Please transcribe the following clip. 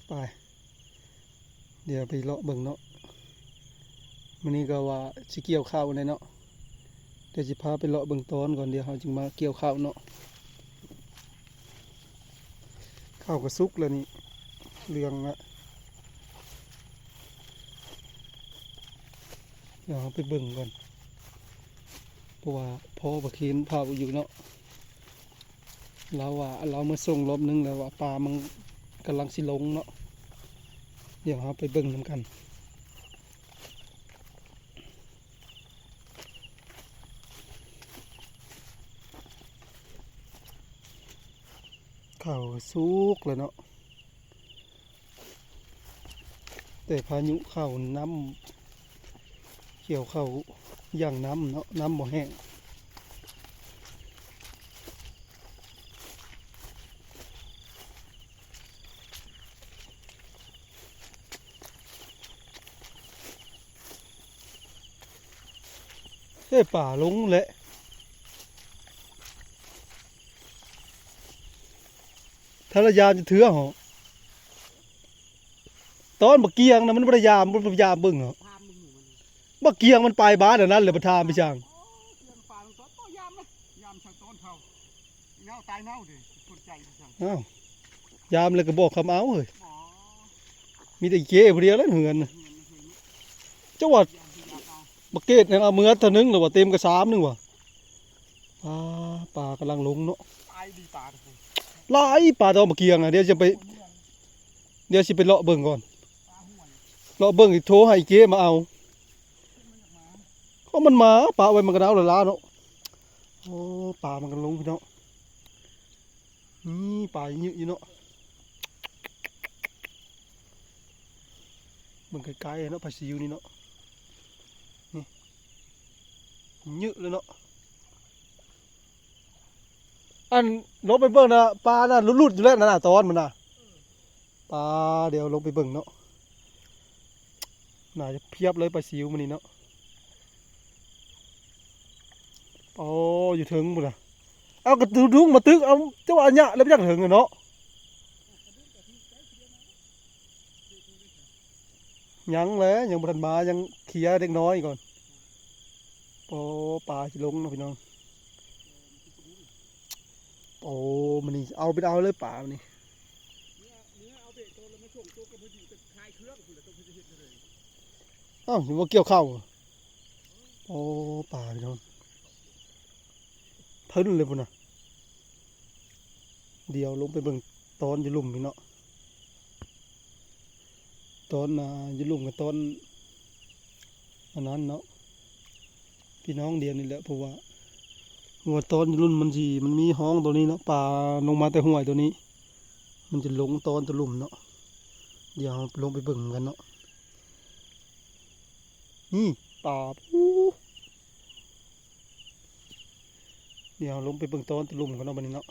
ໄປ ດຽວໄປເລາະເບິ່ງເນາະ. ມື້ນີ້ກໍວ່າຊິກ່ຽວເຂົ້າແຫຼະເນາະ, ດຽວຊິພາໄປເລາະເບິ່ງຕອນກ່ອນ, ດຽວເຮົາຈຶ່ງມາກ່ຽວເຂົ້າເນາະ. ເຂົ້າກໍສຸກແລ້ວນີ້ ເຫຼືອງລະ. ດຽວເຮົາໄປເບິ່ງກ່ອນ ເພາະວ່າພໍ່ປະເຄນເຜົາຢູ່ເນາະ. ລາວວ່າລາວມາສົ່ງລອບໜຶ່ງແລ້ວວ່າປາມັນກຳລັງຊິລົງເນາະ. ດຽວເຮົາໄປເບິ່ງນຳກັນ. ເຂົ້າສຸກແລ້ວເນາະ. ແຕ່ພາຍຸເຂົ້າ ນ້ຳ ກ່ຽວເຂົ້າຢ່າງໜັກເນາະ, ນ້ຳບໍ່ແຫ້ງ. ເອີ ປາລົງແຫຼະ. ຖ້າລະຍາມຈະເທື່ອເຫາະ ຕອນບັກກຽງນະ ມັນບໍ່ໄດ້ຍາມ ບໍ່ໄດ້ຍາມເບິ່ງເນາະ. ບັກກຽງມັນໄປບ້ານອັນນັ້ນແຫຼະ ບໍ່ຖາມໄປຊ່າງ. ອ້າວ ຍາມແລ້ວກໍບອກຄຳເອົາເຮີ້ຍ. ມີແຕ່ອີເຈ້ຜູ້ດຽວແຫຼະເຮືອນນະ. ເຈົ້າວ່າບັກເກດຍັງເອົາເມືອເທື່ອໜຶ່ງ ຫຼືວ່າເຕັມກະຊາມໜຶ່ງວ່າ. ປາ ປາກຳລັງລົງເນາະ. ຫຼາຍ ປາຕອນບັກກຽງອະ. ດຽວຈະໄປ ດຽວຊິໄປເລາະເບິ່ງກ່ອນ, ເລາະເບິ່ງ ໂທຫາອີເຈ້ມາເອົາ. ເພາະມັນມາ ປະໄວ້ມັນກໍເອົາລະລາເນາະ. ໂອ້ ປາມັນກຳລັງລົງພີ່ນ້ອງ. ນີ້ປາຍືດຢູ່ເນາະ. ເບິ່ງໃກ້ໆເນາະ ປາຊິວນີ້ເນາະ. ນີ້ ຍືດເລີຍເນາະ. ອັນ ລົງໄປເບິ່ງນະ ປານະຫຼຸດໆຢູ່ແລ້ວນະ ຕອນມັນນະ. ປາ ດຽວລົງໄປເບິ່ງເນາະ. ໜ້າຈະພຽບເລີຍປາຊິວມື້ນີ້ເນາະ. ໂອ້ ຢູ່ເທິງພຸ້ນນະ. ເອົາກະດຸງມາຕຶກເອົາ ເຈົ້າວ່າອັນຍະແລ້ວໄປຈັກເຖິງເນາະ. ຍັງແຫຼະ ຍັງບໍ່ທັນມາ ຍັງເຄຍເດັກນ້ອຍກ່ອນ. ໂອ້ ປາຊິລົງເນາະພີ່ນ້ອງ. ໂອ້ ມື້ນີ້ເອົາເປັນເອົາເລີຍປາມື້ນີ້. ເອີ ຍັງບໍ່ກ່ຽວເຂົ້າ. ໂອ້ ປາພີ່ນ້ອງ ເພິ່ນເລີຍພຸ້ນນະ. ດຽວລົງໄປເບິ່ງຕອນຢູ່ລຸ່ມນີ້ເນາະ. ຕອນ ອ່າ ຢູ່ລຸ່ມກັບຕອນອັນນັ້ນເນາະ ພີ່ນ້ອງ. ດຽວນີ້ແຫຼະ ເພາະວ່າ ເພາະວ່າຕອນຢູ່ລຸ່ມມັນຊິ ມັນມີຮ່ອງໂຕນີ້ເນາະ, ປາລົງມາແຕ່ຫ້ວຍໂຕນີ້ ມັນຈະລົງຕອນໂຕລຸ່ມເນາະ. ດຽວເຮົາລົງໄປເບິ່ງນຳກັນເນາະ. ນີ້ປາ ປູ ດຽວເຮົາລົງໄປເບິ່ງຕອນໂຕລຸ່ມກ່ອນເນາະ ບັດນີ້ເນາະ.